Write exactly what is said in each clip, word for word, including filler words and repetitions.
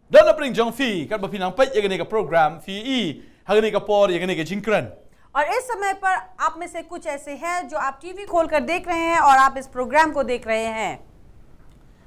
Don na pdeng jong phi, katba phi nang peit ïa kane ka program, phi i ha kane ka por ïa kane ka jingkren. और इस समय पर आप में से कुछ ऐसे हैं जो आप टीवी खोलकर देख रहे हैं और आप इस प्रोग्राम को देख रहे हैं।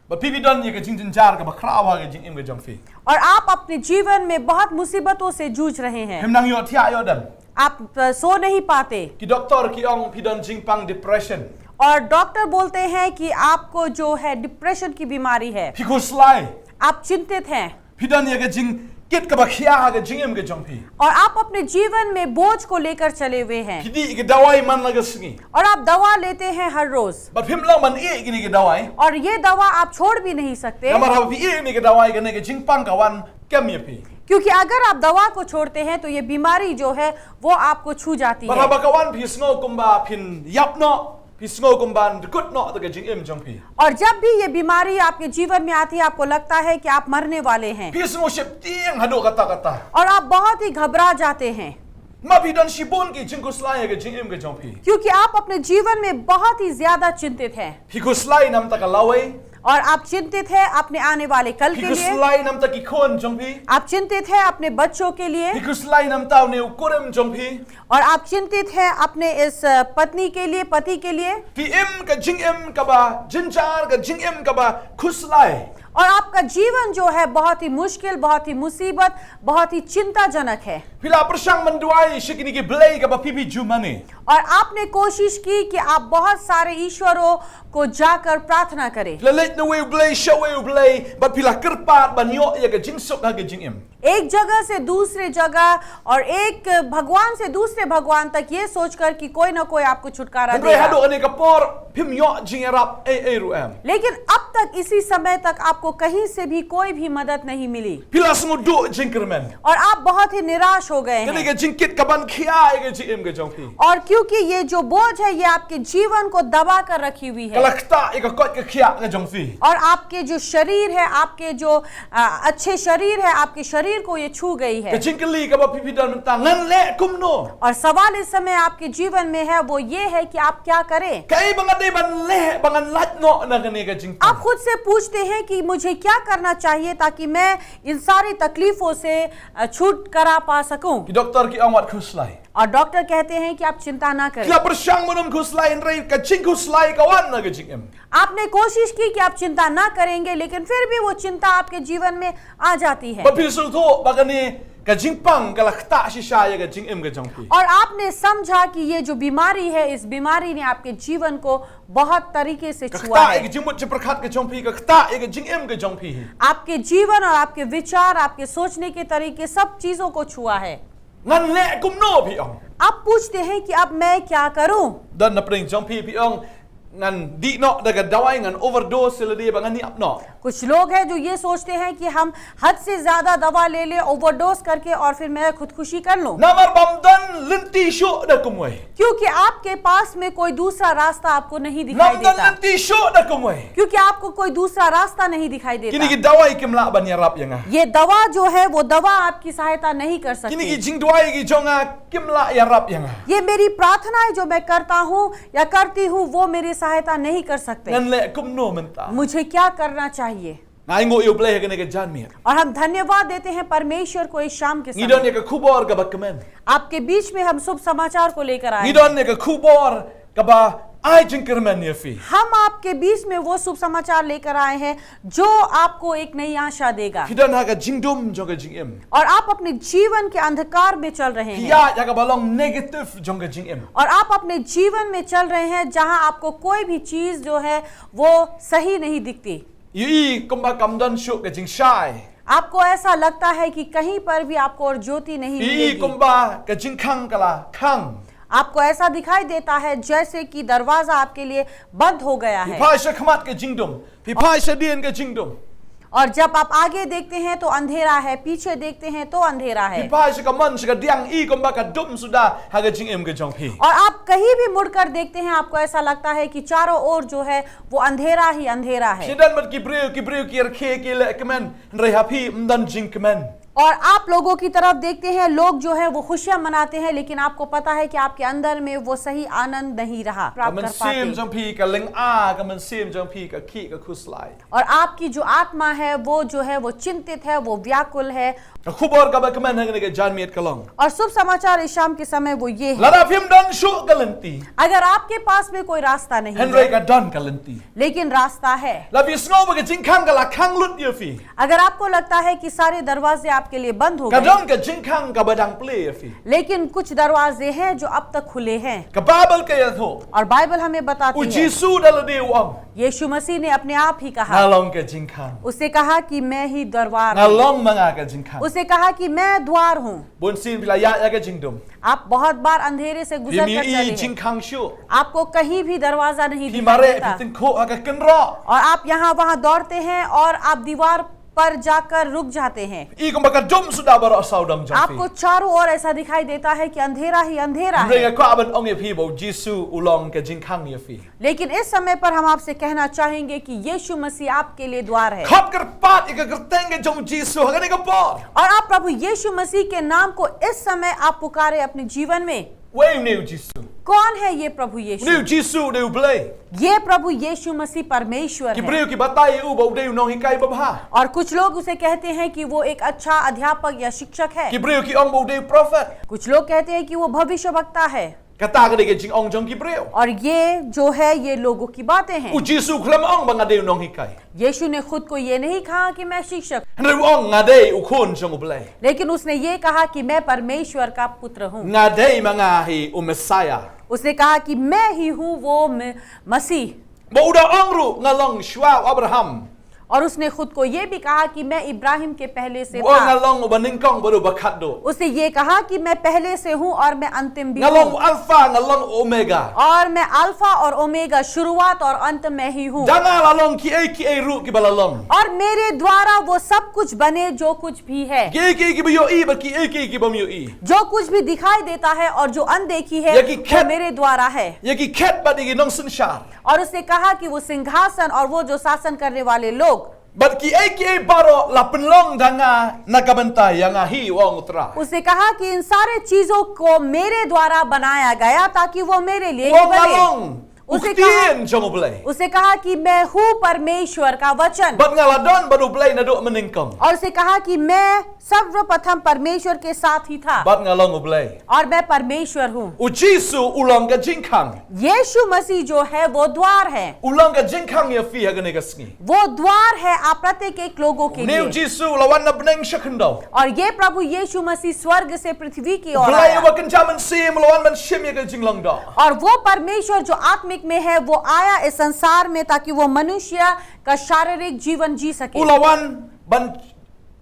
Bad phi phi don ïa ka jingjynjar kaba khraw ha ka jingim ka jong phi. और आप अपने जीवन में बहुत मुसीबतों से जूझ रहे हैं। Phim nang ïohthiah ïoh dem. आप अ, सो नहीं पाते। Ki doktor ki ong phi don jingpang depression. और डॉक्टर बोलते हैं कि आपको जो है डिप्रेशन की बीमारी है। Phi khuslai. आप चिंतित हैं। Phi don ïa ka jingkit kaba khia ha ka jingim ka jong phi. और आप अपने जीवन में बोझ को लेकर चले हुए हैं। Phi dih ïa ka dawai man la ka sngi. और आप दवा लेते हैं हर रोज। Bad phim lah ban ïeh ïa kane ka dawai. और ये दवा आप छोड़ भी नहीं सकते। Namar haba phi ïeh ïa kane ka dawai, kane ka jingpang ka wan kem ïa phi. क्योंकि अगर आप दवा को छोड़ते हैं तो ये बीमारी जो है वो आपको छू जाती Bad है। haba ka wan phi sngew kumba phin ïap noh, phi sngew kumba dkut noh da ka jingim jong phi. और जब भी ये बीमारी आपके जीवन में आती है, आपको लगता है कि आप मरने वाले हैं Phi sngew sheptieng haduh katta katta. और आप बहुत ही घबरा जाते हैं, Namar phi don shibun ki jingkhuslai ha ka jingim ka jong phi. क्योंकि आप अपने जीवन में बहुत ही ज्यादा चिंतित हैं। Phi khuslai namar ka lawei. और आप चिंतित हैं अपने आने वाले कल Phi के लिए। khuslai namar ki khun jong phi. आप चिंतित हैं अपने बच्चों के लिए। Phi khuslai namar une u kurim jong phi. और आप चिंतित हैं अपने इस अ, पत्नी के लिए, पति के लिए। Phi im ka jingim kaba jynjar, ka jingim kaba khuslai. और आपका जीवन जो है बहुत ही मुश्किल, बहुत ही मुसीबत, बहुत ही चिंताजनक है। Phi la pyrshang ban duwai sha kine ki blei kaba phi phi ju mane. और आपने कोशिश की कि आप बहुत सारे ईश्वरों को जाकर प्रार्थना करें। Phi la leit na uwei u blei sha uwei u blei, bad phi la kyrpad ban ïoh ïa ka jingsuk ha ka jingim. एक जगह से दूसरे जगह और एक भगवान से दूसरे भगवान तक ये सोचकर कि कोई ना कोई आपको छुटकारा Hynrei haduh देगा। kane ka por phim ïoh jingïarap ei ei ruh em. लेकिन अब तक इसी समय तक आपको कहीं से भी कोई भी मदद नहीं मिली Phi la sngew duh jingkyrmen. और आप बहुत ही निराश हो गए Kane हैं। ka jingkit kaban khia ïa ka jingim ka jong phi. और क्योंकि ये जो बोझ है, ये आपके जीवन को दबा कर रखी हुई Ka है la ktah ïa ka koit ka khiah ka jong phi. और आपके जो शरीर है, आपके जो अ, अच्छे शरीर है, आपके शरीर को ये छू गई Ka है। jingkylli kaba phi phi don mynta, ngan leh kumno. और सवाल इस समय आपके जीवन में है, वो ये है कि आप क्या करें। Kaei ba ngan dei ban leh ba ngan lait noh na kane ka jingpang. आप खुद से पूछते हैं कि मुझे क्या करना चाहिए ताकि मैं इन सारी तकलीफों से अ, छुटकारा पा सकूं। Ki doktor ki ong wat khuslai. और डॉक्टर कहते हैं कि आप चिंता ना Phi करें। la pyrshang ban ym khuslai, hynrei ka jingkhuslai ka wan na ka jingim. आपने कोशिश की कि आप चिंता ना करेंगे, लेकिन फिर भी वो चिंता आपके जीवन में आ जाती है। Bad phi sngewthuh ba kane ka jingpang ka la ktah shisha ïa ka jingim ka jong phi. और आपने समझा कि ये जो बीमारी है, इस बीमारी ने आपके जीवन को बहुत तरीके से Ka छुआ ktah ïa ka है। jingmut jingpyrkhat ka jong phi, ka ktah ïa ka jingim ka jong phi. आपके जीवन और आपके विचार, आपके सोचने के तरीके, सब चीजों को छुआ है। Ngan leh kumno, phi ong. आप पूछते हैं कि अब मैं क्या करूं? Don na pdeng jong phi phi ong, ngan dih noh da ka dawai, ngan overdose ïa lade ba ngan ïap noh. कुछ लोग हैं जो ये सोचते हैं कि हम हद से ज्यादा दवा ले लें, ओवरडोज करके, और फिर मैं खुदकुशी कर लूं। Namar bym don lynti shuh da kumwei. क्योंकि आपके पास में कोई दूसरा रास्ता आपको नहीं दिखाई Bym don देता, lynti shuh da kumwei. क्योंकि आपको कोई दूसरा रास्ता नहीं दिखाई Kine ki देता। dawai kim lah ban ïarap ïa nga. ये दवा जो है, वो दवा आपकी सहायता नहीं कर Kine ki सकती। jingduwai ki jong nga kim lah ïarap ïa nga. ये मेरी प्रार्थनाएं जो मैं करता हूँ या करती हूँ, वो मेरी सहायता नहीं कर सकते। Ngan leh kumno mynta. मुझे क्या करना चाहिए? Nga ainguh ïa U Blei ha kane ka janmiet. और हम धन्यवाद देते हैं परमेश्वर को इस शाम के Ngi don समय। ïa ka khubor kaba kmen. आपके बीच में हम शुभ समाचार को लेकर आए Ngi हैं। don ïa ka khubor kaba ai jingkyrmen ïa phi. हम आपके बीच में वो शुभ समाचार लेकर आए हैं जो आपको एक नई आशा देगा। Phi don ha ka jingdum jong ka jingim. और आप अपने जीवन के अंधकार में चल रहे Phi हैं ïaid ha kaba long negative jong ka jingim. और आप अपने जीवन में चल रहे हैं जहां आपको कोई भी चीज जो है वो सही नहीं दिखती। Ïohi kumba kam don shuh ka jingshai. आपको ऐसा लगता है कि कहीं पर भी आपको और ज्योति नहीं Ïohi मिलेगी। kumba ka jingkhang ka la khang. आपको ऐसा दिखाई देता है जैसे कि दरवाजा आपके लिए बंद हो गया Phi है। phai sha khmat ka jingdum. Phi phai sha dien ka jingdum. और जब आप आगे देखते हैं तो अंधेरा है, पीछे देखते हैं तो अंधेरा Phi है। phai sha ka mon sha ka diang, ïohi kumba ka dum suda ha ka jingim ka jong phi. और आप कहीं भी मुड़कर देखते हैं, आपको ऐसा लगता है कि चारों ओर जो है वो अंधेरा ही अंधेरा Phi है। don bad ki briew, ki briew ki rkhie ki leh kmen, hynrei ha phi ym don jingkmen. और आप लोगों की तरफ देखते हैं, लोग जो है वो खुशियां मनाते हैं, लेकिन आपको पता है कि आपके अंदर में वो सही आनंद नहीं रहा, प्राप्त कर पाते। Ka mynsiem jong phi ka lynga, ka mynsiem jong phi ka khih ka khuslai. और आपकी जो आत्मा है, वो जो है, वो चिंतित है, वो व्याकुल है। Ka khubor kaba kmen ha kane ka janmiet ka long, और शुभ समाचार इस शाम के समय वो ये है, lada phim don shuh ka lynti, अगर आपके पास में कोई रास्ता नहीं है, hynrei ka don ka lynti, लेकिन रास्ता है। Lada phi sngew ba ka jingkhang ka la khang lut ïa phi, अगर आपको लगता है कि सारे दरवाजे आपके लिए बंद हो गए, ka don ka jingkhang kaba dang plie ïa phi, लेकिन कुछ दरवाजे हैं जो अब तक खुले हैं। Ka Baibl ka ïathuh, और बाइबल हमें बताती है, U Jisu da lade u ong, यीशु मसीह ने अपने आप ही कहा, nga long ka jingkhang, उसने कहा कि मैं ही दरबार हूँ। Nga long ma nga ka jingkhang. उसने कहा कि मैं द्वार हूँ। Bun sien phi la ïaid ïa ka jingdum, आप बहुत बार अंधेरे से गुजर कर चले हैं। Phim ïohi jingkhang shuh, आपको कहीं भी दरवाजा नहीं दिखाई देता। Phi mareh, phi tyngkhuh ha ka kynroh, और आप यहाँ वहाँ दौड़ते हैं और आप दीवार पर जाकर रुक जाते हैं। I kumba ka dum suda baroh sawdong jong phi. आपको चारों ओर ऐसा दिखाई देता है कि अंधेरा ही अंधेरा है। Hynrei nga kwah ban ong ïa phi ba U Jisu u long ka jingkhang ïa phi। लेकिन इस समय पर हम आपसे कहना चाहेंगे कि यीशु मसीह आपके लिए द्वार है। Khot kyrpad ïa ka kyrteng ka jong U Jisu ha kane ka por, और आप प्रभु यीशु मसीह के नाम को इस समय आप पुकारें अपने जीवन में। Uei une U Jisu? कौन है ये प्रभु यीशु? Une U Jisu u dei U Blei. ये प्रभु यीशु मसीह परमेश्वर है। Ki briew ki batai ïa u ba u dei u nonghikai babha, और कुछ लोग उसे कहते हैं कि वो एक अच्छा अध्यापक या शिक्षक है। Ki briew ki ong ba u dei u prophet. कुछ लोग कहते हैं कि वो भविष्यवक्ता है। Kata ka dei ka jingong jong ki briew, और ये जो है, ये लोगों की बातें हैं। U Jisu u khlem ong ba nga dei u nonghikai. यीशु ने खुद को ये नहीं कहा कि मैं शिक्षक, hynrei u ong nga dei u khun jong U Blei, लेकिन उसने ये कहा कि मैं परमेश्वर का पुत्र हूँ। Nga dei ma nga hi u Messiah. उसने कहा कि मैं ही हूँ वो म-, मसीह। Bad u da ong ruh nga long shuwa u Abraham, और उसने खुद को ये भी कहा कि मैं इब्राहिम के पहले से था। U ong nga long uba nyngkong bad uba khatduh. उसने ये कहा कि मैं पहले से हूँ और मैं अंतिम भी हूँ। Nga long u Alpha, nga long u Omega. और मैं अल्फा और ओमेगा, शुरुआत और अंत मैं ही हूँ। Da nga la long kiei kiei ruh kiba la long, और मेरे द्वारा वो सब कुछ बने जो कुछ भी है। Kiei kiei kiba ïohi bad kiei kiei kibym ïohi, जो कुछ भी दिखाई देता है और जो अनदेखी है, वो मेरे द्वारा है। Ïa ki khet bad ïa ki nongsynshar, और उसने कहा कि वो सिंहासन और वो जो शासन करने वाले लोग, bad kiei kiei baroh la pynlong da nga na ka bynta ïa nga hi, u ong u Trai. उसने कहा कि इन सारे चीजों को मेरे द्वारा बनाया गया ताकि वो मेरे लिए ही बने। U ong nga long u ktien jong U Blei, उसने कहा कि मैं हूँ परमेश्वर का वचन। Bad nga la don bad U Blei naduh mynnyngkong, और उसने कहा कि मैं सर्वप्रथम परमेश्वर के साथ ही था, bad nga long U Blei, और मैं परमेश्वर हूँ। U Jisu u long ka jingkhang. यीशु मसीह जो है, वो द्वार है। U long ka jingkhang ïa phi ha kane ka sngi. वो द्वार है आप प्रत्येक एक लोगों के लिए। Une U Jisu u la wan na bneng sha khyndew, और ये प्रभु यीशु मसीह स्वर्ग से पृथ्वी की ओर आया। U Blei uba kynja mynsiem u la wan ban shim ïa ka jinglong doh, और वो परमेश्वर जो आत्मिक में है, वो आया इस संसार में ताकि वो मनुष्य का शारीरिक जीवन जी सके। U la wan ban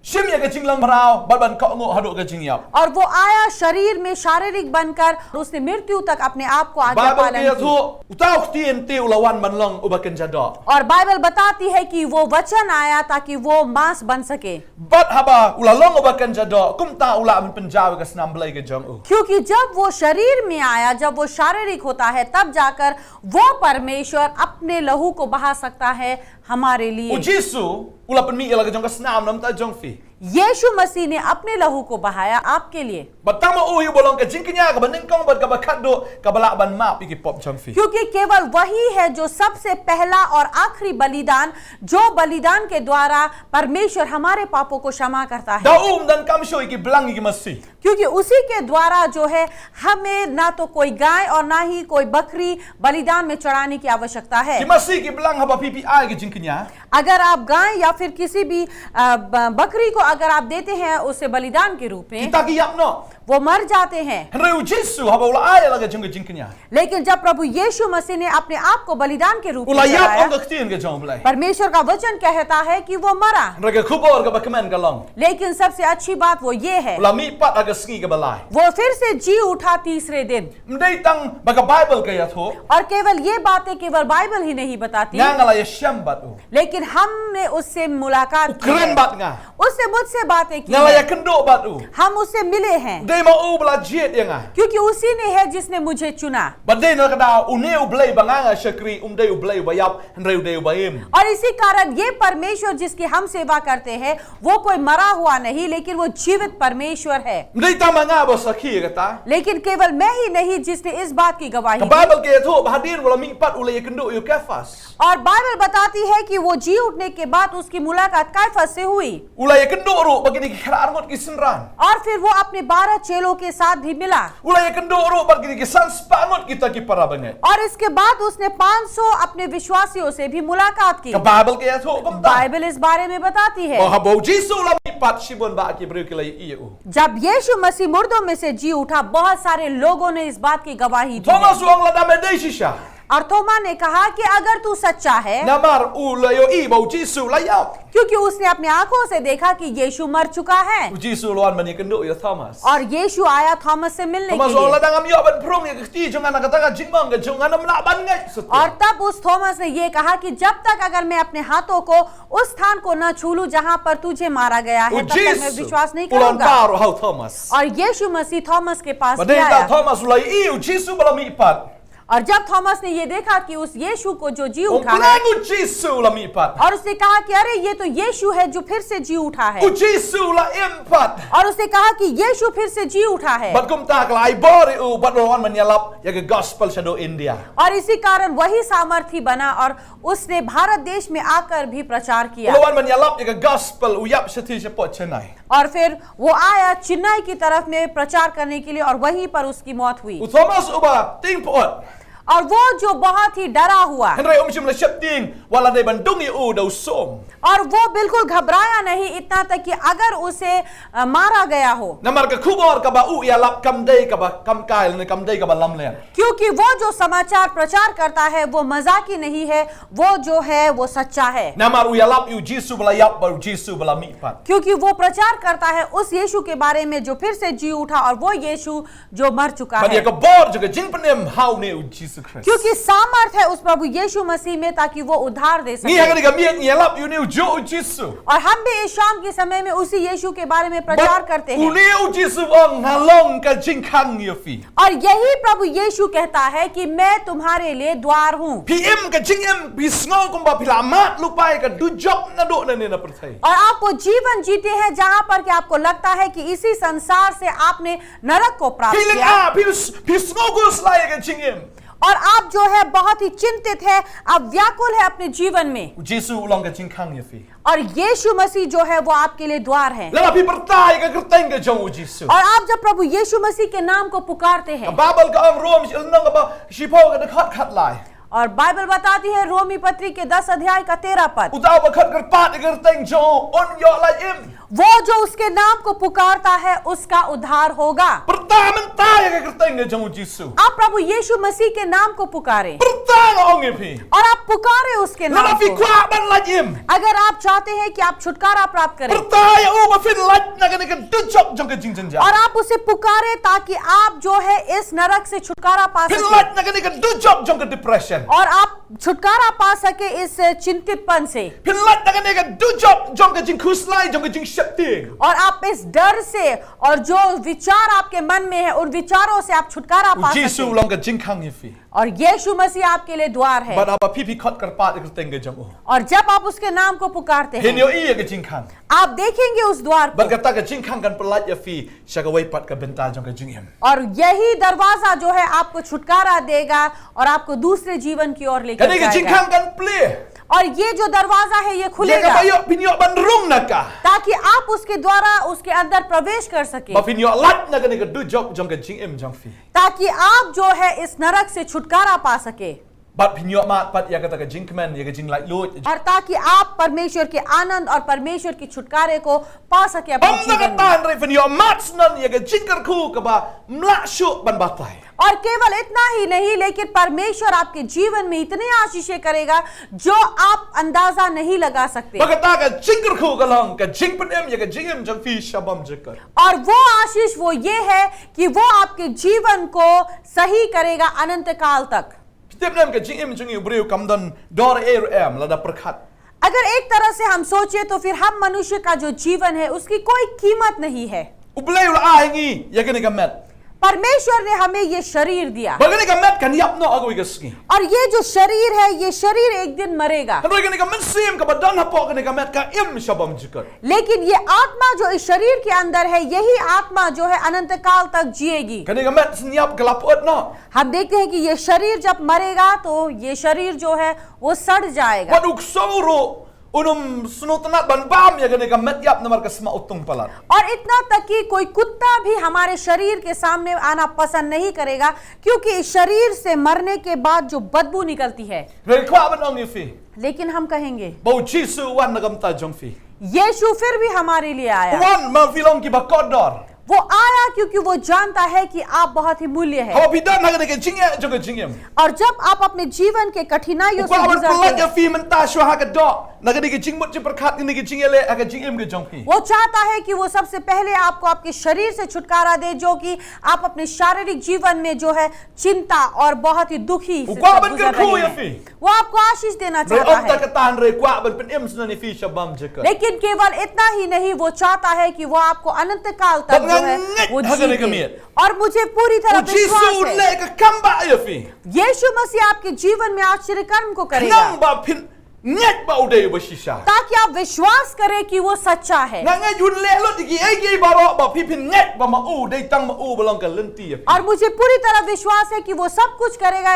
shim ïa ka jinglong mraw bad ban kohnguh haduh ka jingïap। और वो आया शरीर में शारीरिक बनकर, उसने मृत्यु तक अपने आप को आज्ञा पालन की। Baibl ka ïathuh, uta u ktien te u la wan ban long uba kynja doh। और बाइबल बताती है कि वो वचन आया ताकि वो मांस बन सके। Bad haba u la long uba kynja doh, kumta u lah ban pynjaw ïa ka snam Blei ka jong u। क्योंकि जब वो शरीर में आया, जब वो शारीरिक होता है, तब जाकर वो परमेश्वर अपने लहू को बहा सकता है हमारे लिए। U Jisu u la pynmih ïa la ka jong ka snam namar jong phi। यीशु मसीह ने अपने लहू को बहाया आपके लिए। Bad tang ma u hi uba long ka jingkñia kaba nyngkong bad kaba khatduh kaba lah ban map ïa ki pop jong phi। क्योंकि केवल वही है जो सबसे पहला और आखिरी बलिदान, जो बलिदान के द्वारा परमेश्वर हमारे पापों को क्षमा करता है। Da u ym donkam shuh ïa ki blang ïa ki masi। क्योंकि उसी के द्वारा जो है, हमें ना तो कोई गाय और ना ही कोई बकरी बलिदान में चढ़ाने की आवश्यकता है। Ki masi ki blang haba phi, phi ai ki jingkñia, अगर आप गाय या फिर किसी भी, अ, ब-, बकरी को अगर आप देते हैं उसे बलिदान के रूप में, kita ki ïap noh। वो मर जाते हैं। Hynrei u Jisu haba u la ai la ka jong ka jingkñia, लेकिन जब प्रभु यीशु मसीह ने अपने आप को बलिदान के रूप में चढ़ाया, u la ïap, ong ka ktien ka jong U Blei, परमेश्वर का वचन कहता है कि वो मरा। Hynrei ka khubor kaba kmen ka long, लेकिन सबसे अच्छी बात वो ये है, u la mih pat ha ka sngi kaba lai। वो फिर से जी उठा तीसरे दिन। Ym dei tang ba ka Baibl ka ïathuh, और केवल ये बातें केवल बाइबल ही नहीं बताती, nga nga la ïashem bad u, लेकिन हमने उससे मुलाकात की है। U kren bad nga। उससे मुझसे बातें की हैं। Nga la ïakynduh bad u। हम उससे मिले हैं। Dei ma u ba la jied ïa nga. क्योंकि उसी ने है जिसने मुझे चुना। Bad dei na ka daw une u Blei ba nga nga shakri um dei u Blei uba ïap, hynrei u dei uba im. और इसी कारण ये परमेश्वर जिसकी हम सेवा करते हैं, वो कोई मरा हुआ नहीं, लेकिन वो जीवित परमेश्वर है। Ym dei tang ma nga ba sakhi ïa kata. लेकिन केवल मैं ही नहीं जिसने इस बात की गवाही Ka दी। Baibl ka ïathuh ba hadien ba u la mihpat u la ïakynduh ïa u Kaiphas. और बाइबल बताती है कि वो जी उठने के बाद उसकी मुलाकात काइफस से हुई। U la ïakynduh ruh bad kine ki khyndai arngut ki synran. और फिर वो अपने बारह चेलों के साथ भी मिला। U la ïakynduh ruh bad kine ki san spah ngut kita ki para bangeit. और इसके बाद उसने पाँच सौ अपने विश्वासियों से भी मुलाकात की। Ka Baibl ka ïathuh kumta. बाइबल इस बारे में बताती है। Ba haba u Jisu u la mihpat, shibun bah ki briew ki la ïohi ïa u. जब यीशु मसीह मुर्दों में से जी उठा, बहुत सारे लोगों ने इस बात की गवाही दी। Thomas u ong, lada me dei shisha. और थोमा ने कहा कि अगर तू सच्चा है, Namar u la ïohi ba u Jisu u la ïap. क्योंकि उसने अपनी आंखों से देखा कि यीशु मर चुका है। U Jisu u la wan ban ïakynduh ïa u Thomas. और यीशु आया थॉमस से मिलने Thomas के u ong, लिए। lada ngam ïoh ban phrung ïa ka kti jong nga na kata ka jingmong ka jong nga, ngam lah ban ngeit satia. और तब उस थॉमस ने ये कहा कि जब तक अगर मैं अपने हाथों को उस स्थान को न छू लूं जहां पर तुझे मारा गया है, U तब तक मैं Jisu विश्वास नहीं u la wan करूंगा। baroh ha u Thomas. और यीशु मसीह थॉमस के पास Ba भी dei ta आया। Thomas u la ïohi u Jisu ba la mihpat. और जब थॉमस ने ये देखा कि उस यीशु को जो जी U ong, उठा है, pleng, u Jisu u la mihpat. और उसने कहा कि अरे, ये तो यीशु है जो फिर से जी उठा है। U Jisu u la im pat. और उसने कहा कि यीशु फिर से जी उठा है। Bad kumta ka la ai bor ïa u bad u la wan ban ïalap ïa ka gospel shaduh India. और इसी कारण वही सामर्थी बना और उसने भारत देश में आकर भी प्रचार U किया। la wan ban ïalap ïa ka gospel, u ïap shathie shapoh Chennai. और फिर वो आया चेन्नई की तरफ में प्रचार करने के लिए और वहीं पर उसकी मौत हुई। U Thomas uba tieng pyut. और वो जो बहुत ही डरा हुआ, Hynrei um shym la sheptieng wat la dei ban dung ïa u da u sum. और वो बिल्कुल घबराया नहीं इतना तक कि अगर उसे अ, मारा गया हो, Namar ka khubor kaba u ïalap kam dei kaba kam kai lane kam dei kaba lamler. क्योंकि वो जो समाचार प्रचार करता है वो मजाकी नहीं है, वो जो है वो सच्चा है। Namar u ïalap ïa u Jisu ba la ïap bad u Jisu ba la mihpat. क्योंकि वो प्रचार करता है उस यीशु के बारे में जो फिर से जी उठा और वो यीशु जो मर चुका Bad ïa है। ka bor jong ka jingpynim ha une u Jisu Khrist. क्योंकि सामर्थ है उस प्रभु यीशु मसीह में ताकि वो उद्धार दे Ngi ha सके। kane ka miet ngi ïalap ïa une u juh u Jisu. और हम भी इस शाम के समय में उसी यीशु के बारे में प्रचार करते हैं। Une u Jisu u ong, nga long ka jingkhang ïa phi. और यही प्रभु यीशु कहता है कि मैं तुम्हारे लिए द्वार हूँ। Phi im ka jingim, phi sngew kumba phi la mad lypa ïa ka dujok naduh nangne na pyrthei. और आप वो जीवन जीते हैं जहां पर कि आपको लगता है कि इसी संसार से आपने नरक को प्राप्त Phi ling किया। ah, phi s- phi sngew khuslai ïa ka jingim. और आप जो है बहुत ही चिंतित है, आप व्याकुल है अपने जीवन में। U Jisu u long ka jingkhang ïa phi. और यीशु मसीह जो है वो आपके लिए द्वार है। Lada phi pyrta ïa ka kyrteng ka jong u Jisu. और आप जब प्रभु यीशु मसीह के नाम को पुकारते Ka हैं, Baibl ka ong, Rom lynnong kaba shiphew, ka dkhot khatlai. और बाइबल बताती है रोमी पत्री के दस अध्याय का तेरह पद, Uta uba khot kyrpad ïa ka kyrteng jong u un ïoh lait im. वो जो उसके नाम को पुकारता है उसका उद्धार होगा। Pyrta mynta ïa ka kyrteng ka jong u Jisu. आप प्रभु यीशु मसीह के नाम को पुकारें Pyrta, nga ong ïa phi. और आप पुकारें उसके नाम Lada phi को। kwah ban lait im, अगर आप चाहते हैं कि आप छुटकारा प्राप्त करें pyrta ïa u ba phin lait na kane ka dujok jong ka jingjynjar. और आप उसे पुकारें ताकि आप जो है इस नरक से छुटकारा पा Phin सके lait na kane ka dujok jong ka depression. और आप छुटकारा पा सके इस चिंतितपन से। Phin lait na kane ka dujok jong ka jingkhuslai, jong ka jingsheptieng. और आप इस डर से और जो विचार आपके मन में है उन विचारों से आप छुटकारा पा U Jisu u सके। long ka jingkhang ïa phi. और यीशु मसीह आपके लिए द्वार है। Bad haba phi phi khot kyrpad ïa ka kyrteng ka jong u, और जब आप उसके नाम को पुकारते phin हैं, ïohi ïa ka jingkhang. आप देखेंगे उस द्वार Bad को। kata ka jingkhang kan pynlait ïa phi sha kawei pat ka bynta jong ka jingim. और यही दरवाजा जो है आपको छुटकारा देगा और आपको दूसरे जीवन की ओर लेकर Kane ka जाएगा। jingkhang kan plie. और ये जो दरवाजा है ये Ïa kaba खुलेगा ïoh phin ïoh ban rung na ka. ताकि आप उसके द्वारा उसके अंदर प्रवेश कर सके, Ba phin ïoh lait na kane ka dujok jong ka jingim jong phi. ताकि आप जो है इस नरक से छुटकारा पा सके। Bad phin ïoh mad pat ïa kata ka jingkmen, ïa ka jinglaitluid. और ताकि आप परमेश्वर के आनंद और परमेश्वर की छुटकारे को पा सके अपने Ym da जीवन kata में। hynrei phin ïoh mad shen ïa ka jingkyrkhu kaba ym lah shuh ban batai. और केवल इतना ही नहीं, लेकिन परमेश्वर आपके जीवन में इतनी आशीषें करेगा जो आप अंदाजा नहीं लगा सकते। Ba kata ka jingkyrkhu ka long ka jingpynim ïa ka jingim jong phi sha bymjukut. और वो आशीष वो ये है कि वो आपके जीवन को सही करेगा अनंत काल तक। Phi tip ne em, ka jingim jong u briew kam don dor ei ruh em lada pyrkhat. अगर एक तरह से हम सोचें तो फिर हम मनुष्य का जो जीवन है उसकी कोई कीमत नहीं है। U Blei u la ai ha ngi ïa kane ka met. परमेश्वर ने हमें ये शरीर दिया। Ba kane ka met kan ïap noh ha kawei ka sngi. और ये जो शरीर है, ये शरीर एक दिन मरेगा। Hynrei kane ka mynsiem kaba don hapoh kane ka met ka im sha bymjukut. लेकिन ये आत्मा जो इस शरीर के अंदर है, यही आत्मा जो है अनंत काल तक जिएगी। Kane ka met shen ïap ka la pyut noh. हम देखते हैं कि ये शरीर जब मरेगा तो ये शरीर जो है वो सड़ जाएगा। Wat u ksew ruh un ym sngewtynnat ban bam ïa kane ka met ïap namar ka sma u tong palat. और इतना तक कि कोई कुत्ता भी हमारे शरीर के सामने आना पसंद नहीं करेगा, क्योंकि इस शरीर से मरने के बाद जो बदबू निकलती है। Hynrei kwah ban ong ïa phi. लेकिन हम कहेंगे, ba u Jisu u wan na ka bynta jong phi. यीशु फिर भी हमारे लिए आया। U wan namar phi long kiba kordor. वो आया क्योंकि वो जानता है कि आप बहुत ही मूल्य है। Haba phi don ha kane ka jingeh jong ka jingim. और जब आप अपने जीवन के कठिनाइयों से गुजरते हैं, u kwah ban pyllait ïa phi mynta shuwa ha ka doh na kane ka jingmut jingpyrkhat, kane ka jingïaleh ha ka jingim ka jong phi. वो चाहता है कि वो सबसे पहले आपको आपके शरीर से छुटकारा दे, जो कि आप अपने शारीरिक जीवन में जो है चिंता और बहुत ही दुखी से गुजर रहे हैं। U kwah ban kyrkhu ïa phi. वो आपको आशीष देना चाहता है। Hynrei ym tang katta, hynrei kwah ban pynim sngewbha ïa phi sha bymjukut. लेकिन केवल इतना ही नहीं, वो चाहता है कि वो आपको अनंत काल तक जो है, वो जीते। Bad nga ngeit ha kane ka miet, और मुझे पूरी तरह विश्वास है, u Jisu un leh ka kam ba ïa phi. यीशु मसीह आपके जीवन में आश्चर्य कर्म को करेगा। Khnang ba phin ngeit ba u dei uba shisha. ताकि आप विश्वास करें कि वो सच्चा है। Nga ngeit un leh lut ïa kiei kiei baroh ba phi phin ngeit ba ma u, dei tang ma u ba long ka lynti ïa phi. और मुझे पूरी तरह विश्वास है कि वो सब कुछ करेगा,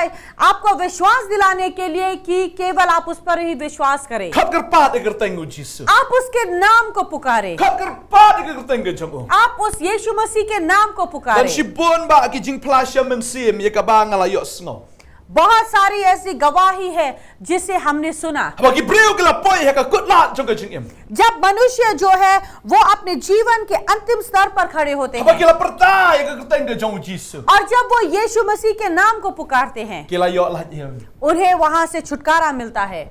आपको विश्वास दिलाने के लिए कि केवल आप उस पर ही विश्वास करें। Khot kyrpad ïa ka kyrteng u Jisu. आप उसके नाम को पुकारें। Khot kyrpad ïa ka kyrteng ka jong u. आप उस यीशु मसीह के नाम को पुकारें। Don shibun bah ki jingphla sha mynsiem ïa kaba nga la ïohsngew. बहुत सारी ऐसी गवाही है जिसे हमने सुना। Haba ki briew ki la poi ha ka kutlad jong ka jingim. जब मनुष्य जो है वो अपने जीवन के अंतिम स्तर पर खड़े होते हैं। Haba ki la pyrta ïa ka kyrteng ka jong u Jisu. और जब वो यीशु मसीह के नाम को पुकारते हैं, ki la ïoh lait im, उन्हें वहां से छुटकारा मिलता है।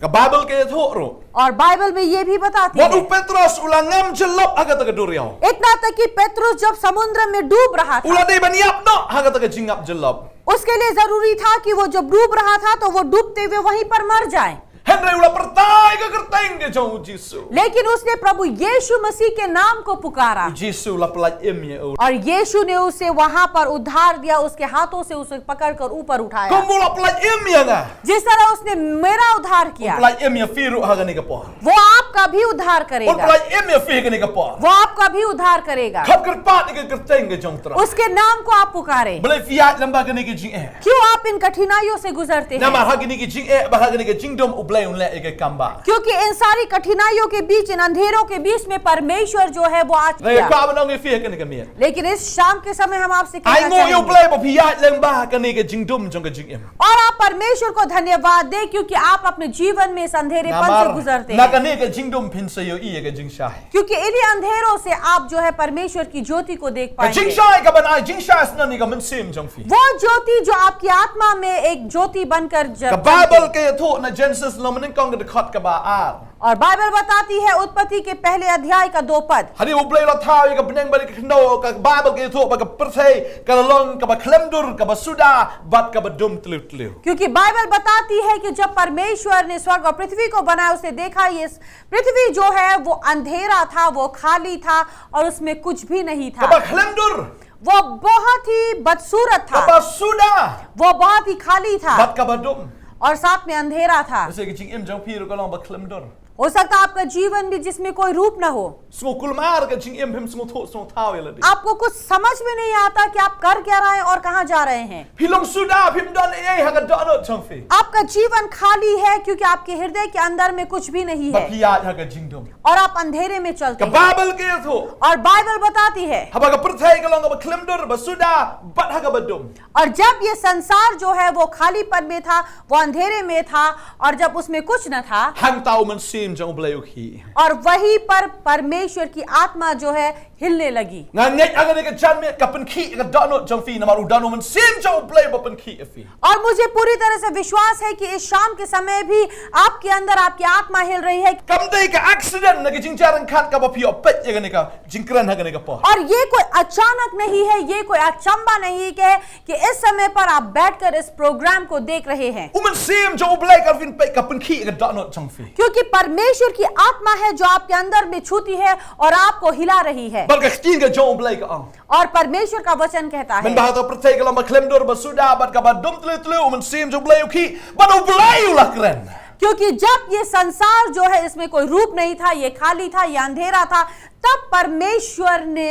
Ka Baibl ka ïathuh ruh. और बाइबल में ये भी बताती है। Wat u Petros u la ngam jyllop ha kata ka duriaw. इतना तक कि पेतरुस जब समुद्र में डूब रहा था, u la dei ban ïap noh ha kata ka jingngam jyllop. उसके लिए जरूरी था कि वो जब डूब रहा था तो वो डूबते हुए वहीं पर मर जाए। Hynrei u la pyrta ïa ka kyrteng ka jong u Jisu. लेकिन उसने प्रभु यीशु मसीह के नाम को पुकारा। U Jisu u la pyllait im ïa u. और यीशु ने उसे वहां पर उद्धार दिया, उसके हाथों से उसे पकड़कर ऊपर उठाया। Kumba u la pyllait im ïa nga, जिस तरह उसने मेरा उद्धार किया, u pyllait im ïa phi ruh ha kane ka por. वो आपका भी उद्धार करेगा। Un pyllait im ïa phi ha kane ka por. वो आपका भी उद्धार करेगा। Khot kyrpad ïa ka kyrteng ka jong u Trai. उसके नाम को आप पुकारें। Balei phi ïaid lyngba kane ka jingeh? क्यों आप इन कठिनाइयों से गुजरते हैं? Namar ha kane ka jingeh bad ha kane ka jingdum u Blei un leh ïa ka kam ba. क्योंकि इन सारी कठिनाइयों के बीच, इन अंधेरों के बीच में परमेश्वर जो है वो आज, nga kwah ban ong ïa phi ha kane ka miet. लेकिन इस शाम के समय हम आपसे कहना चाहेंगे, ainguh ïa u Blei ba phi ïaid lyngba kane ka jingdum jong ka jingim. और आप परमेश्वर को धन्यवाद दें क्योंकि आप अपने जीवन में इस अंधेरेपन से गुजरते हैं। Namar na kane ka jingdum phin sa ïohi ïa ka jingshai. क्योंकि इन्हीं अंधेरों से आप जो है परमेश्वर की ज्योति को देख पाएंगे। Ka jingshai kaban ai jingshai sngewbha ïa ka mynsiem jong phi. वो ज्योति जो आपकी आत्मा में एक ज्योति बनकर ज-, चमके। Ka Baibl ka ïathuh na Genesis lynnong banyngkong ka dkhot kaba ar. और बाइबल बताती है उत्पत्ति के पहले अध्याय का दो पद। Hadien ba u Blei u la thaw ïa ka bneng bad ïa ka khyndew, ka Baibl ka ïathuh ba ka pyrthei ka la long kaba khlem dur, kaba suda bad kaba dum tliw tliw. क्योंकि बाइबल बताती है कि जब परमेश्वर ने स्वर्ग और पृथ्वी को बनाया, उसने देखा ये पृथ्वी जो है वो अंधेरा था, वो खाली था और उसमें कुछ भी नहीं था। Kaba khlem dur. वो बहुत ही बदसूरत था। Kaba suda. वो बहुत ही खाली था। Bad kaba dum. और साथ में अंधेरा था। Bad ka jingim jong phi ruh ka long ba khlem dur. हो सकता है आपका जीवन भी जिसमें कोई रूप ना हो। Sngewkulmar ka jingim, phim sngewthuh sngewthaw ïa lade. आपको कुछ समझ में नहीं आता कि आप कर क्या रहे हैं और कहाँ जा रहे हैं। Phi long suda, phim don ei ei ha ka dohnud jong phi. आपका जीवन खाली है क्योंकि आपके हृदय के अंदर में कुछ भी नहीं है। Bad phi ïaid ha ka jingdum. और आप अंधेरे में चलते हैं। Ka Baibl ka ïathuh. और बाइबल बताती है। Haba ka pyrthei ka long kaba khlem dur, ba suda bad ha kaba dum. और जब ये संसार जो है वो खालीपन में था, वो अंधेरे में था, और जब उसमें कुछ न था, hangta u Mynsiem jong u Blei u khih. और वहीं पर परमेश्वर की आत्मा जो है हिलने लगी। Nga ngeit ha kane ka janmiet ka pynkhih ïa ka dohnud jong phi namar u don u Mynsiem jong u Blei ba pynkhih ïa phi. और मुझे पूरी तरह से विश्वास है कि इस शाम के समय भी आपके अंदर आपकी आत्मा हिल रही है। Kam dei ka accident ne ka jingjarangkhat kaba phi ïoh peit ïa kane ka jingkren ha kane ka por. और ये कोई अचानक नहीं है, ये कोई अचंबा नहीं है कि, कि इस समय पर आप बैठकर इस प्रोग्राम को देख रहे हैं। U Mynsiem jong u Blei ka pyn-, ka pynkhih ïa ka dohnud jong phi. क्योंकि परमेश्वर परमेश्वर की आत्मा है जो आपके अंदर में छूती है और आपको हिला रही है। Bad ka ktien ka jong U Blei ka ong. और परमेश्वर का वचन कहता है। Mynba ha ka pyrthei ka long ba khlem dur ba suda bad kaba dum tliw tliw, U Mynsiem jong U Blei u khih bad U Blei u la kren. क्योंकि जब ये संसार जो है, इसमें कोई रूप नहीं था, ये खाली था, ये अंधेरा था, तब परमेश्वर ने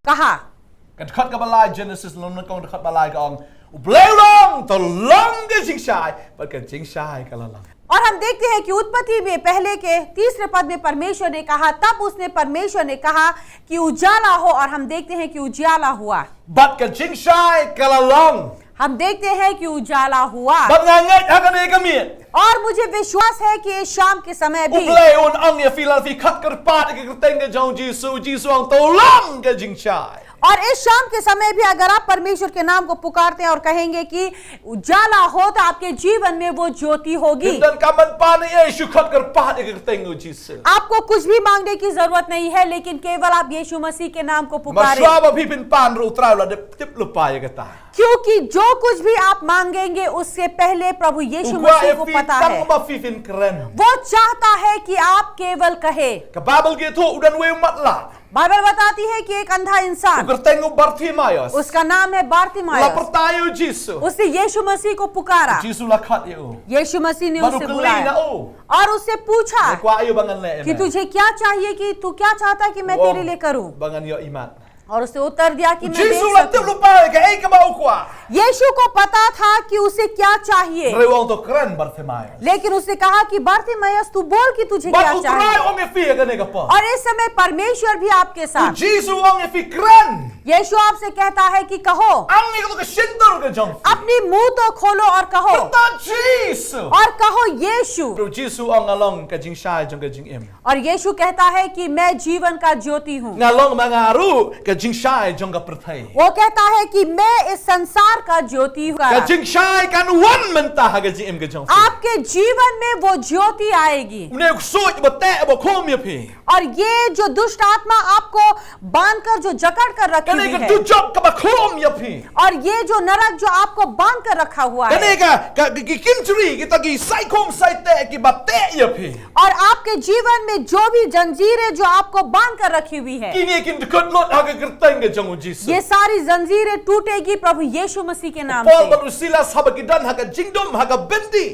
कहा। Ka dkhot kaba lai Genesis lynnong nyngkong, dkhot ba lai ka ong, U Blei u ong, to long ka jingshai, bad ka jingshai ka la long. और हम देखते हैं कि उत्पत्ति में पहले के तीसरे पद में परमेश्वर ने कहा, तब उसने, परमेश्वर ने कहा कि उजाला हो, और हम देखते हैं कि उजाला हुआ। Bad ka jingshai ka la long. हम देखते हैं कि उजाला हुआ। Bad nga ngeit ha kane ka miet, और मुझे विश्वास है कि इस शाम के समय भी, U Blei un ong ïa phi lada phi khot kyrpad ïa ka kyrteng ka jong U Jisu, U Jisu u ong to long ka jingshai. और इस शाम के समय भी अगर आप परमेश्वर के नाम को पुकारते हैं और कहेंगे कि उजाला हो, तो आपके जीवन में वो ज्योति होगी। Ym don kam ban pan ïa Jisu, khot kyrpad ïa ka kyrteng U Jisu. आपको कुछ भी मांगने की जरूरत नहीं है, लेकिन केवल आप यीशु मसीह के नाम को पुकारें। Namar shuwa ba phi pynpan ruh U Trai u la tip lypa ïa kata. क्योंकि जो कुछ भी आप मांगेंगे, उससे पहले प्रभु यीशु मसीह को पता है। U kwah ïa phi tang ba phi phin kren. वो चाहता है कि आप केवल कहे। Ka Baibl ka ïathuh, u don uwei u matlah. बाइबल बताती है कि एक अंधा इंसान, u kyrteng u Bartimaeus, उसका नाम है बारतिमायस, u la pyrta ïa U Jisu. उसने यीशु मसीह को पुकारा। U Jisu u la khot ïa u. यीशु मसीह ने उसे बुलाया। Bad u kylli na u, और उससे पूछा, me kwah aïu ba ngan leh ïa me? कि तुझे क्या चाहिए, कि तू क्या चाहता है कि मैं तेरे लिए करूं? Ba ngan ïoh imat. और उसने उत्तर दिया कि मैं दे सकूं। U Jisu u la tip lypa ïa kaei kaba u kwah. यीशु को पता था कि उसे क्या चाहिए। Hynrei u ong to kren, Bartimaeus. लेकिन उसने कहा कि बारतिमायस, तू बोल कि तुझे क्या चाहिए। Bad U Trai u ong ïa phi ha kane ka por. और इस समय परमेश्वर भी आपके साथ। U Jisu u ong ïa phi kren. यीशु आपसे कहता है कि कहो। Ang ïa kato ka shyntur ka jong phi. अपनी मुंह तो खोलो और कहो। Pyrta Jisu. और कहो यीशु। Bad U Jisu u ong nga long ka jingshai jong ka jingim. और यीशु कहता है कि मैं जीवन का ज्योति हूँ। Nga long ma nga ruh ka jingshai jong ka pyrthei. वो कहता है कि मैं इस संसार का ज्योति हूँ। Ka jingshai kan wan mynta ha ka jingim ka jong phi. आपके जीवन में वो ज्योति आएगी। Une u ksuid ba teh ba khum ïa phi. और ये जो दुष्ट आत्मा आपको बांधकर, जो जकड़ कर रखी हुई है। Kane ka dujok kaba khum ïa phi. और ये जो नरक जो आपको बांध कर रखा हुआ है। Kane ka, ka, ki kynjri, kita ki saikhum saiteh kiba teh ïa phi. और आपके जीवन में जो भी जंजीरें जो आपको बांध कर रखी हुई है, kine kin dkut lut ha ka kyrteng ka jong U Jisu. ये सारी जंजीरें टूटेगी प्रभु यीशु मसीह के नाम से। Paul bad u Silas haba ki don ha ka jingdum, ha ka byndi.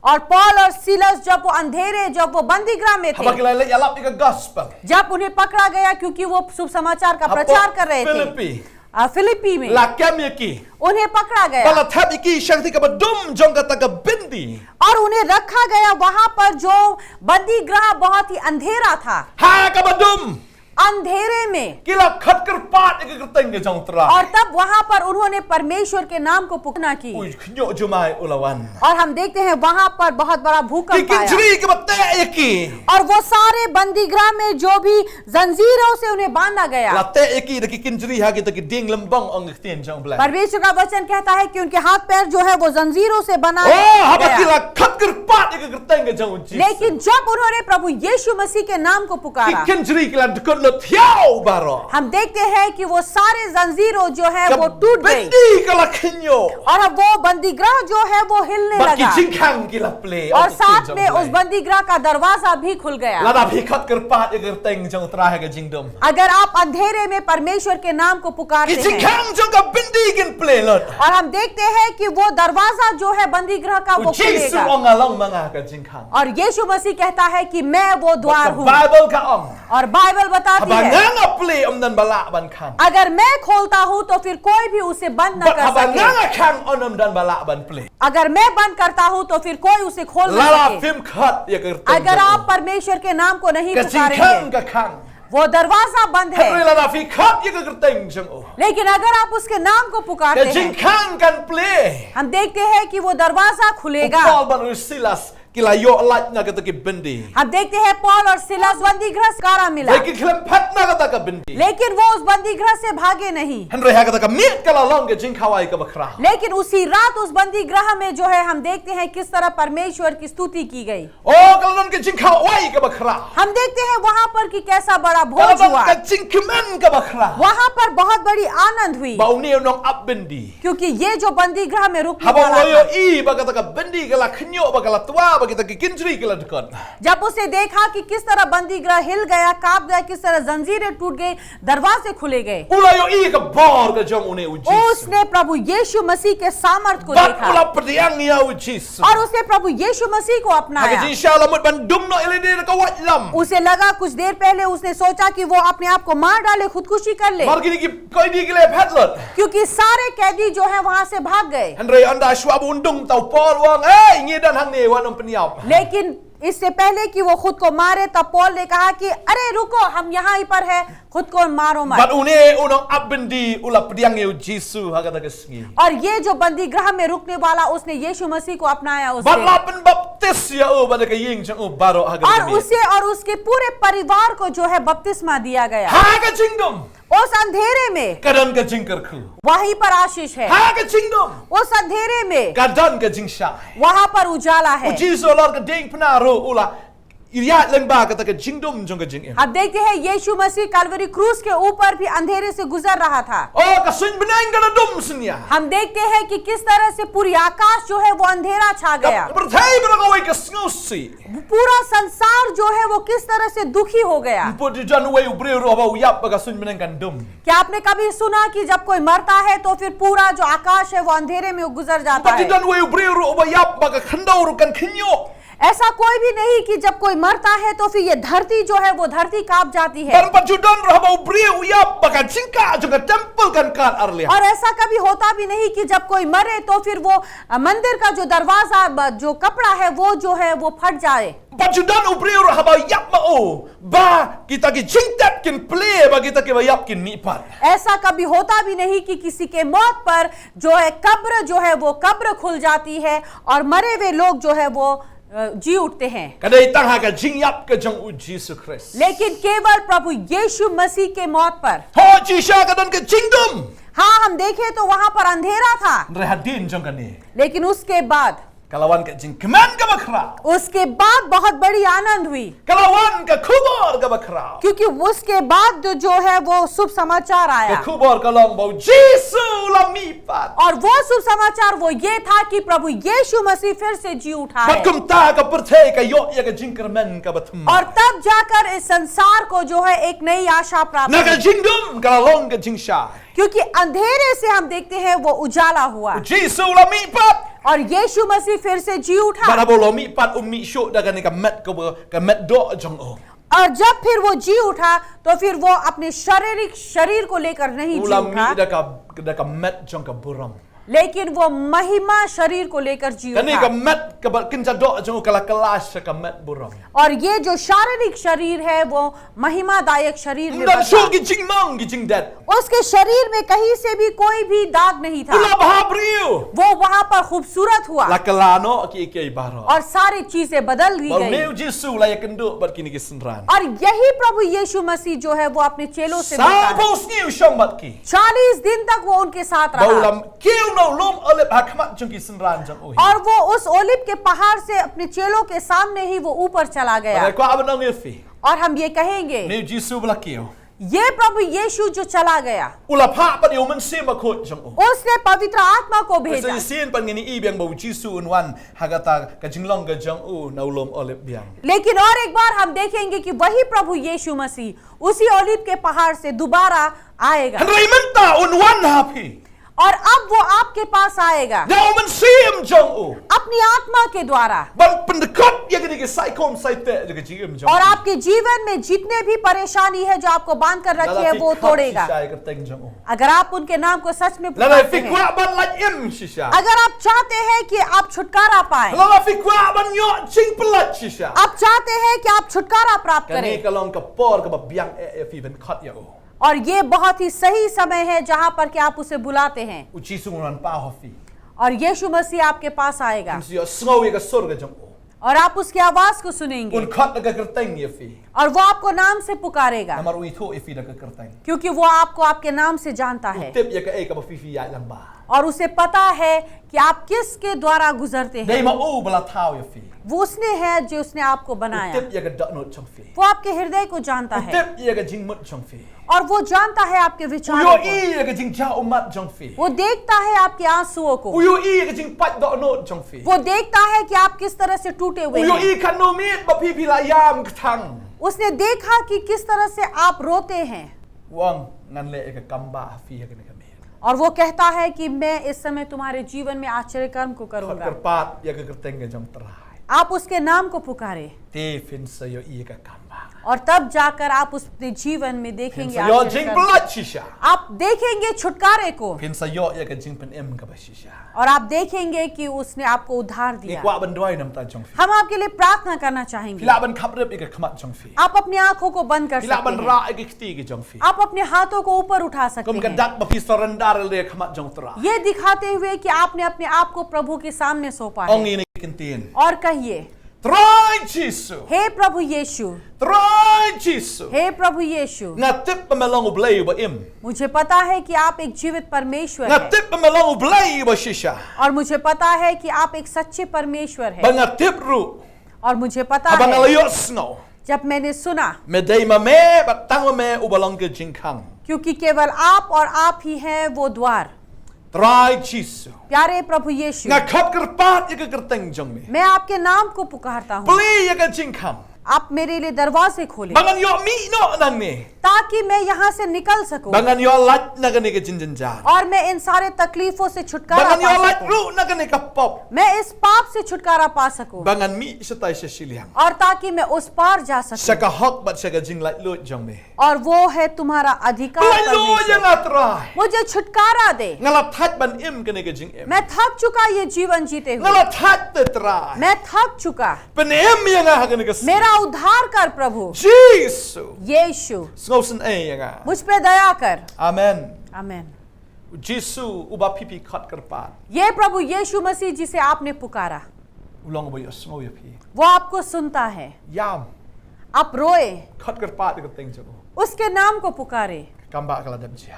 और पौल और सीलास जब वो अंधेरे, जब वो बंदीगृह में थे, haba ki la leit ïalap ïa ka gospel, जब उन्हें पकड़ा गया क्योंकि वो शुभ समाचार का प्रचार कर रहे थे। Philippi. आ, फिलिप्पी में। La kem ïa ki. उन्हें पकड़ा गया। Bad la thep ïa ki sha kti kaba dum jong kata ka byndi. और उन्हें रखा गया वहां पर जो बंदीगृह बहुत ही अंधेरा था। Ha kaba dum. अंधेरे में। Ki la khot kyrpad ïa ka kyrteng ka jong U Trai. और तब वहां पर उन्होंने परमेश्वर के नाम को पुकारना की। U khynñiuh jumai u la wan. और हम देखते हैं वहां पर बहुत बड़ा भूकंप आया। Ki kynjri kiba teh ïa ki. और वो सारे बंदीगृह में जो भी जंजीरों से उन्हें बांधा गया। La teh ïa ki da ki kynjri ha kita ki dieng lymbong, ong ka ktien jong U Blei. परमेश्वर का वचन कहता है कि उनके हाथ पैर जो है वो जंजीरों से बना गया। Oh, haba ki la khot kyrpad ïa ka kyrteng ka jong U Jisu. लेकिन जब उन्होंने प्रभु यीशु मसीह के नाम को पुकारा, ki kynjri ki la dkut lut thiaw baroh. हम देखते हैं कि वो सारे जंजीरों जो है वो टूट गई। Ka byndi ka la khynñiuh. और वो बंदीगृह जो है वो हिलने लगा। Bad ki jingkhang ki la plie. और साथ में उस बंदीगृह का दरवाजा भी खुल गया। Lada phi khot kyrpad ïa ka kyrteng jong U Trai ha ka jingdum. अगर आप अंधेरे में परमेश्वर के नाम को पुकारते हैं, ki jingkhang jong ka byndi kin plie lut. और हम देखते हैं कि वो दरवाजा जो है बंदीगृह का, वो खुलेगा। U Jisu u ong nga long ma nga ka jingkhang. और यीशु मसीह कहता है कि मैं वो द्वार हूँ। Bad ka Baibl ka ong, और बाइबल बताती है, haba nga nga plie ym don ba lah ban khang. अगर मैं खोलता हूँ तो फिर कोई भी उसे बंद न कर सके। Bad haba nga nga khang ym don ba lah ban plie. अगर मैं बंद करता हूँ तो फिर कोई उसे खोल नहीं सके। Lada phim khot ïa ka kyrteng jong U. अगर आप परमेश्वर के नाम को नहीं पुकारेंगे, ka jingkhang ka khang. वो दरवाजा बंद है। Hynrei lada phi khot ïa ka kyrteng jong U, लेकिन अगर आप उसके नाम को पुकारते हैं, ka jingkhang kan plie. हम देखते हैं कि वो दरवाजा खुलेगा। U Paul bad u Silas ki la ïoh lait na kita ki byndi. हम देखते हैं पौल और सीलास बंदीगृह से छुटकारा मिला। Hynrei ki khlem phet na kata ka byndi. लेकिन वो उस बंदीगृह से भागे नहीं। Hynrei ha kata ka miet ka la long ka jingkhawai kaba khraw. लेकिन उसी रात उस बंदीगृह में जो है हम देखते हैं किस तरह परमेश्वर की स्तुति की गई। Oh, ka la don ka jingkhawai kaba khraw. हम देखते हैं वहां पर कि कैसा बड़ा भोज हुआ। Ka la don ka jingkmen kaba khraw. वहां पर बहुत बड़ी आनंद हुई। Ba une u nongap byndi, क्योंकि ये जो बंदीगृह में रुकने वाला था, haba u la ïohi ba kata ka byndi ka la khynñiuh, ba ka la twa, ba kita ki kynjri ki la dkot. जब उसने देखा कि किस तरह बंदी गृह हिल गया, कांप गया, किस तरह जंजीरें टूट गई, दरवाजे खुले गए। U la ïohi ka bor ka jong une u Jisu. उसने प्रभु यीशु मसीह के सामर्थ को Bad u देखा la pdiang ïa u Jisu. और उसने प्रभु यीशु मसीह को Ha ka अपनाया। jingshisha la mut ban dum noh ïalade da ka waitlam. उसे लगा कुछ देर पहले उसने सोचा कि वो अपने आप को मार डाले, खुदकुशी कर ले, Namar kine ki koidi ki la phet lut. क्योंकि सारे कैदी जो है वहां से भाग गए। Hynrei ynda shuwa ba un dung, uta u Paul u ong, "Ei, ngi don hangne, wat nym pynïap." लेकिन इससे पहले कि वो खुद को मारे, तब पौल ने कहा कि अरे रुको, हम यहाँ ही पर है, खुद को मारो मत। Bad une u nongap byndi u la pdiang ïa u Jisu ha kata ka sngi. और ये जो बंदी गृह में रुकने वाला, उसने यीशु मसीह को अपनाया। Bad उससे la pynbaptis ïa u bad ka ïing jong u baroh ha kata ka और miet. उसे और उसके पूरे परिवार को जो है बपतिस्मा दिया गया। Ha ka jingdum उस अंधेरे में ka don ka jingkyrkhu. वहीं पर आशीष है। Ha ka jingdum उस अंधेरे में ka don ka jingshai. वहां पर उजाला U है। Jisu halor ka diengphna ruh u la ïaid lyngba kata ka jingdum jong ka jingim. हम देखते हैं यीशु मसीह कलवरी क्रूस के ऊपर भी अंधेरे से गुजर रहा था। O, ka suiñ bneng ka la dum synñia. हम देखते हैं कि किस तरह से पूरी आकाश जो है वो अंधेरा छा गया। Ka pyrthei baroh kawei ka sngewsih. पूरा संसार जो है वो किस तरह से दुखी हो गया। Ym pat ju don uwei u briew ruh ba u ïap ba ka suiñ bneng kan dum. क्या आपने कभी सुना कि जब कोई मरता है तो फिर पूरा जो आकाश है वो अंधेरे में गुजर Ym जाता pat ju है? don uwei u briew ruh ba u ïap ba ka khyndew ruh kan khynñiuh. ऐसा कोई भी नहीं कि जब कोई मरता है तो फिर ये धरती जो है वो धरती कांप जाती है। Bad ym pat ju don ruh ba u briew u ïap ba ka jingkah jong ka temple kan kad ar liang. और ऐसा कभी होता भी नहीं कि जब कोई मरे तो फिर वो अ, मंदिर का जो दरवाजा ब- जो कपड़ा है वो जो है वो फट जाए। Ym pat ju don u briew ruh ba u ïap ma u ba kita ki jingtep kin plie, ba kita kiba ïap kin mihpat. ऐसा कभी होता भी नहीं कि किसी के मौत पर जो है कब्र जो है वो कब्र खुल जाती है और मरे हुए लोग जो है वो अ, जी उठते हैं। Ka dei tang ha ka jingïap ka jong u Jisu Khrist. लेकिन केवल प्रभु यीशु मसीह के मौत पर। Hooid, shisha ka don ka jingdum. हाँ, हम देखें तो वहां पर अंधेरा था, Hynrei hadien jong kane, लेकिन उसके बाद ka la wan ka jingkmen kaba khraw. उसके बाद बहुत बड़ी आनंद हुई, Ka la wan ka khubor kaba khraw. क्योंकि उसके बाद जो है वो शुभ समाचार Ka आया। khubor ka long ba u Jisu u la mihpat. और वो शुभ समाचार वो ये था कि प्रभु यीशु मसीह फिर से जी उठा Bad है। kumta ka pyrthei ka ïoh ïa ka jingkyrmen kaba thymmai. और तब जाकर इस संसार को जो है एक नई आशा प्राप्त Na ka हुई। jingdum ka la long ka jingshai. क्योंकि अंधेरे से हम देखते हैं वो उजाला हुआ U Jisu u la mihpat. और यीशु मसीह फिर से जी Bad उठा। haba u la mihpat, um mih shuh da kane ka met kaba, ka met doh jong u. और जब फिर वो जी उठा तो फिर वो अपने शारीरिक शरीर को लेकर नहीं U जी la उठा, mih da ka, da ka met jong ka burom. लेकिन वो महिमा शरीर को लेकर जी Kane ka उठा। met kaba kynja doh jong u ka la kylla sha ka met burom. और ये जो शारीरिक शरीर है वो महिमादायक शरीर में Ym don shuh बदला। ki jingmong ki jingdet. उसके शरीर में कहीं से भी कोई भी दाग नहीं U la था। bha briew. वो वहां पर खूबसूरत हुआ La kylla noh kiei kiei baroh. और सारी चीजें बदल दी Bad une गई। u Jisu u la ïakynduh bad kine ki synran. और यही प्रभु यीशु मसीह जो है वो अपने चेलों से मिलता है। Saphew sngi u shong bad ki. चालीस दिन तक वो उनके साथ Ba u la रहा kiew na u lum Olib ha khmat jong ki synran jong u hi. और वो उस ओलिव के पहाड़ से अपने चेलों के सामने ही वो ऊपर चला Bad गया। nga kwah ban ong ïa phi, और हम ये कहेंगे, une u Jisu ba la kiew, ये प्रभु यीशु जो चला गया, u la phah pat ïa u Mynsiem Bakhuid jong u. उसने पवित्र आत्मा को Sa भेजा। shisien pat ngin ïohi biang ba u Jisu un wan ha kata ka jinglong ka jong u na u lum Olib biang. लेकिन और एक बार हम देखेंगे कि वही प्रभु यीशु मसीह उसी ओलिव के पहाड़ से दोबारा आएगा। Hynrei mynta un wan ha phi. और अब वो आपके पास आएगा Da u Mynsiem jong u. अपनी आत्मा के द्वारा। Ban pyndkot ïa kine ki saikhom saiteh jong ka jingim jong u. और आपके जीवन में जितने भी परेशानी है जो आपको बांध कर रखी है, वो तोड़ेगा। Lada phi khot shisha ïa ka kyrteng jong u. अगर आप उनके नाम को सच में Lada phi पुकारते हैं, kwah ban lait im shisha. अगर आप चाहते हैं कि आप छुटकारा पाए, Lada phi kwah ban ïoh jingpyllait shisha. आप चाहते हैं कि आप छुटकारा प्राप्त Kane करें, ka long ka por kaba biang eh ïa phi ban khot ïa u. और ये बहुत ही सही समय है जहां पर कि आप उसे बुलाते हैं। U Jisu un wan paw ha phi. और यीशु मसीह आपके पास आएगा Un sa ïohsngew ïa ka sur ka jong u. और आप उसकी आवाज को सुनेंगे Un khot da ka kyrteng ïa phi. और वो आपको नाम से पुकारेगा, Namar u ithuh ïa phi da ka kyrteng. क्योंकि वो आपको आपके नाम से जानता है Tip ïa kaei kaba phi phi ïaid lang bha. और उसे पता है कि आप किसके द्वारा गुजरते हैं। Dei ma u ba la thaw ïa phi. वो उसने है जो उसने आपको U बनाया। tip ïa ka dohnud jong phi. वो आपके हृदय को जानता U है। tip ïa ka jingmut jong phi. और वो जानता है आपके U विचारों को। ïohi ïa ka jingjaw ummat jong phi. वो देखता है आपके आंसुओं को। U ïohi ïa ka jingpait dohnud jong phi. वो देखता है कि आप किस तरह से टूटे U हुए हैं। ïohi katno miet ba phi phi la ïam kthang. उसने देखा कि किस तरह से आप रोते हैं। U ong ngan leh ïa ka kambah ha phi ha kane ka miet. और वो कहता है कि मैं इस समय तुम्हारे जीवन में आश्चर्य कर्म को Khot करूंगा। kyrpad ïa ka kyrteng ka jong U Trai. आप उसके नाम को पुकारे Te phin sa ïohi ïa ka kambah. और तब जाकर आप उसके जीवन में Phin देखेंगे sa ïoh आश्चर्य कर्म। jingpyllait shisha. आप देखेंगे छुटकारे को Phin sa ïoh ïa ka jingpynim kaba shisha. और आप देखेंगे कि उसने आपको उद्धार Ngi दिया। kwah ban duwai na ka bynta jong phi. हम आपके लिए प्रार्थना करना Phi चाहेंगे। lah ban khaprip ïa ka khmat jong phi. आप अपनी आंखों को बंद कर Phi lah ban सकते हैं। rah ïa ka kti ka jong phi. आप अपने हाथों को ऊपर उठा Kum सकते ka हैं। dak ba phi surrender ïa ka khmat jong U Trai. ये दिखाते हुए कि आपने अपने आप को प्रभु के सामने सौंपा Ong है। ïa kane ka ktien. और कहिए, Trai Jisu. हे प्रभु यीशु, Trai Jisu. हे प्रभु यीशु, Nga tip ba me long U Blei uba im. मुझे पता है कि आप एक जीवित परमेश्वर Nga हैं tip ba me long U Blei uba shisha. और मुझे पता है कि आप एक सच्चे परमेश्वर Ba हैं। nga tip ruh. और मुझे पता Haba nga la है, ïohsngew. जब मैंने सुना, Me dei ma me bad tang ma me uba long ka jingkhang. क्योंकि केवल आप और आप ही हैं वो द्वार। Trai Jisu. प्यारे प्रभु यीशु, Nga khot kyrpad ïa ka kyrteng jong me. मैं आपके नाम को पुकारता हूँ। Plie ïa ka jingkhang. आप मेरे लिए दरवाजे खोले, Ba ngan ïoh mih noh nangne. ताकि मैं यहाँ से निकल सकूं Ba ngan ïoh lait na kane ka jingjynjar. और मैं इन सारे तकलीफों से Ba छुटकारा ngan ïoh पा lait सकूं, ruh na kane ka pop. मैं इस पाप से छुटकारा पा सकूं, Ba ngan mih shatai sha shiliang. और ताकि मैं उस पार जा Sha सकूं। ka hok bad sha ka jinglaitluid jong me. और वो है तुम्हारा अधिकार Laitluid ïa परमेश्वर। nga Trai. मुझे छुटकारा दे। Nga la thait ban im kane ka jingim. मैं थक चुका ये जीवन जीते Nga हुए, la thait te Trai. मैं थक चुका। Pynim ïa nga ha kane ka sngi. मेरा उद्धार कर प्रभु Jisu. यीशु, Sngewsynei ïa nga. मुझ पे दया कर। Amen. आमेन। Jisu uba phi phi khot kyrpad. ये प्रभु यीशु मसीह जिसे आपने पुकारा, U long uba ïohsngew ïa phi. वो आपको सुनता है। Ïam. आप रोए, Khot kyrpad ïa ka kyrteng jong u. उसके नाम को पुकारे। Kambah ka la dep jia.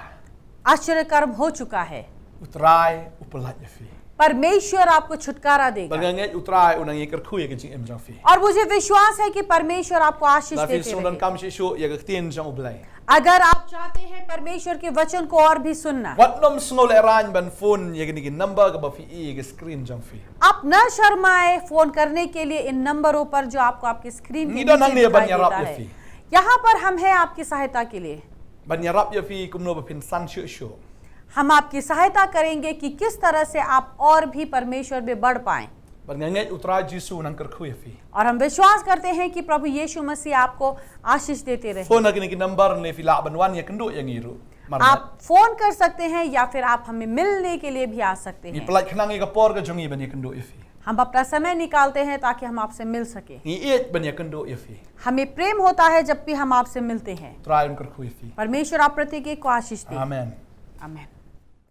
आश्चर्य कर्म हो चुका है। U Trai u pyllait ïa phi. परमेश्वर आपको छुटकारा Bad देगा। nga ngeit U Trai u nang ïakyrkhu ïa ka jingim jong phi. और मुझे विश्वास है कि परमेश्वर आपको आशीष Lada phi देते sngewdon रहेगा। kam shisha ïa ka ktien jong U Blei. अगर आप चाहते हैं परमेश्वर के वचन को और भी सुनना, Wat nym sngewlehraiñ ban phone ïa kine ki number kaba phi i ïa ka screen jong phi. आप न शर्माए फोन करने के लिए इन नंबरों पर जो आपको आपकी स्क्रीन Ngi के don नीचे hangne ban दिखाई ïarap देता ïa है। phi. यहाँ पर हम हैं आपकी सहायता के लिए। Ban ïarap ïa phi kumno ba phin san shuh shuh. हम आपकी सहायता करेंगे कि किस तरह से आप और भी परमेश्वर में बढ़ पाएं। Bad nga ngeit U Trai Jisu u nang kyrkhu ïa phi. और हम विश्वास करते हैं कि प्रभु यीशु मसीह आपको आशीष देते रहे। Phone ha kine ki number ne phi lah ban wan ïakynduh ïa ngi ruh. Mar आप फोन कर सकते हैं या फिर आप हमें मिलने के लिए भी आ सकते ngi हैं। pyllait khnang ïa ka por ka jong ngi ban ïakynduh ïa phi. हम अपना समय निकालते हैं ताकि हम आपसे मिल सके। Ngi ïeit ban ïakynduh ïa phi. हमें प्रेम होता है जब भी हम आपसे मिलते हैं। U Trai un kyrkhu ïa phi. परमेश्वर आप प्रत्येक एक को आशीष दे। Amen. आमेन।